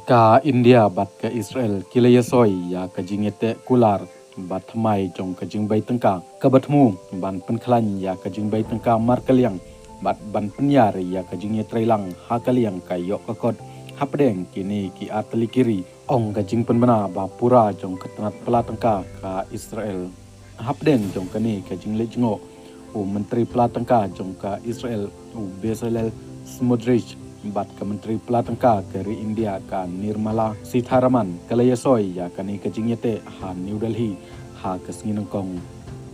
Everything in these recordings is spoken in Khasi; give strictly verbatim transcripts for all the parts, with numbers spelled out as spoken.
Ka India bad ka Israel ki la ïasoi ïa ka jingïateh kular ba thymmai jong ka jingbei tyngka kaba thmu ban pynkhlaiñ ïa ka jingbei tyngka markylliang bad ban pynïar ïa ka jingïatreilang ha ka liang ka ïoh ka kot hapdeng kine ki artylli ki ri, ong ka jingpynbna ba pura jong ka tnat pla tyngka ka Israel. Hapdeng jong kane ka jingleit jngoh, u Myntri Pla Tyngka jong ka Israel, u Bezalel Smotrich, bad ka Myntri Pla Tyngka ka ri India, ka Nirmala Sitharaman, ka la ïasoi ïa kane ka jingïateh ha New Delhi ha ka sngi nyngkong.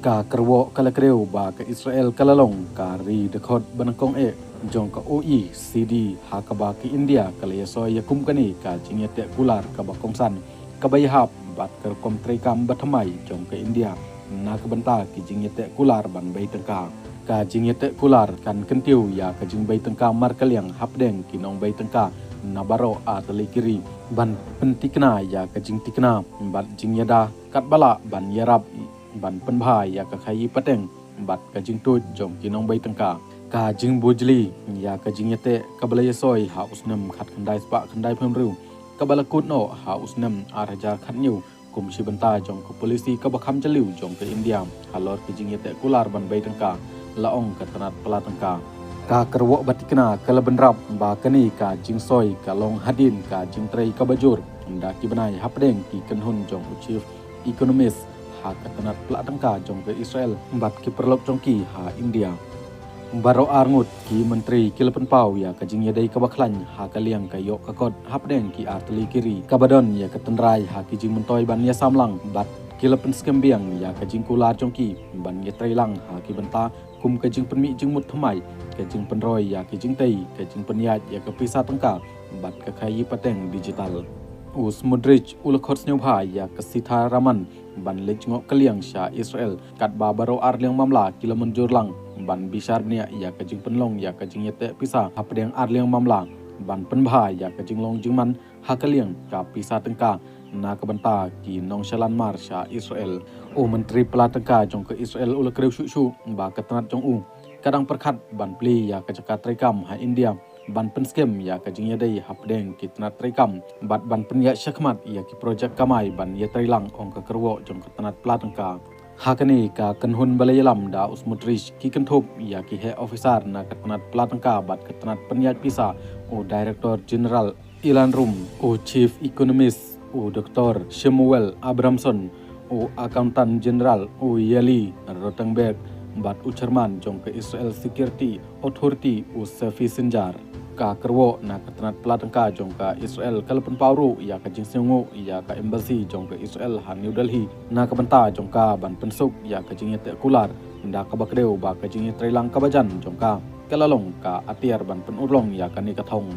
Ka kyrwoh ka la kdew ba ka Israel ka la long ka ri dkhot ba nyngkong eh jong ka O E C D, ha kaba ka India ka la ïasoi ïa kum kane ka jingïateh kular kaba kongsan, kaba ïahap bad ka rukom treikam ba thymmai jong ka India na ka bynta ki jingïateh kular ban bei tyngka. Ka jingïateh kular kan kyntiew ïa ka jingbei tyngka markylliang hapdeng ki nongbei tyngka na baroh artylli ki ri ban pyntikna ïa ka jingtikna bad jingïada katba lah ban ïarap ban pynbha ïa ka khaïi pateng bad ka jingtuid jong ki nongbei tyngka. Ka jingbujli ïa ka jingïateh kaba la ïasoi ha u snem khatkhyndai spah khyndaiphew hynriew, kaba la kut noh ha u snem ar hajar khathynñiew kum shi bynta jong ka polisi kaba kham jylliew jong ka India halor ka jingïateh kular ban bei tyngka, la ong ka tnat pla tyngka. Ka kyrwoh ba tikna ka la bynrap ba kane ka jingsoi ka long hadien ka jingtrei kaba jur da ki bnai hapdeng ki kynhun jong u Chief Economist ha ka tnat pla tyngka jong ka Israel bad ki paralok jong ki ha India. Baroh arngut ki myntri ki la pynpaw ïa ka jingïadei kaba khlaiñ ha ka liang ka ïoh ka kot hapdeng ki artylli ki ri, kaba don ïa ka tynrai ha ki jingmyntoi ban ïasam lang bad ki la pynskhem biang ïa ka jingkular jong ki ban ïatreilang ha ki bynta kum ka jingpynmih jingmut thymmai, ka jingpynroi ïa ki jingtei, ka jingpynïaid ïa ka pisa tyngka bad ka khaïi pateng digital. U Smotrich u la khot sngewbha ïa ka Sitharaman ban leit jngoh kylliang sha Israel, katba baroh arliang mamla ki la mynjur lang ban bishar bniah ïa ka jingpynlong ïa ka jingïateh pisa hapdeng arliang mamla ban pynbha ïa ka jinglong jingman ha ka liang ka pisa tyngka na ka bynta ki nongshalan mar sha Israel. U Myntri Pla Tyngka jong ka Israel u la kdew shuh shuh ba ka tnat jong u ka dang pyrkhat ban plie ïa ka jaka treikam ha India ban pynskhem ïa ka jingïadei hapdeng ki tnat treikam bad ban pynïaid shakhmat ïa ki projek kamai ban ïatreilang, ong ka kyrwoh jong ka tnat pla tyngka. Ha kane ka kynhun ba la ïalam da u Smotrich, ki kynthup ïa ki heh officer na ka tnat pla tyngka bad ka tnat pynïaid pisa, u Director General Ilan Rum, u Chief Economist u Doktor Shemuel Abramson, u Accountant General u Eli Rothenberg bad u Chairman jong ka Israel Security Authority u Sefi Sinjar. Ka kyrwoh na ka tnat pla tyngka jong ka Israel ka la pynpaw ruh ïa ka jingsngewnguh ïa ka embassy jong ka Israel ha New Delhi na ka bynta jong ka ban pynsuk ïa ka jingïateh kular, da kaba kdew ba ka jingïatreilang kaba jan jong ka ka la long ka atiar ban pynurlong ïa kane ka thong.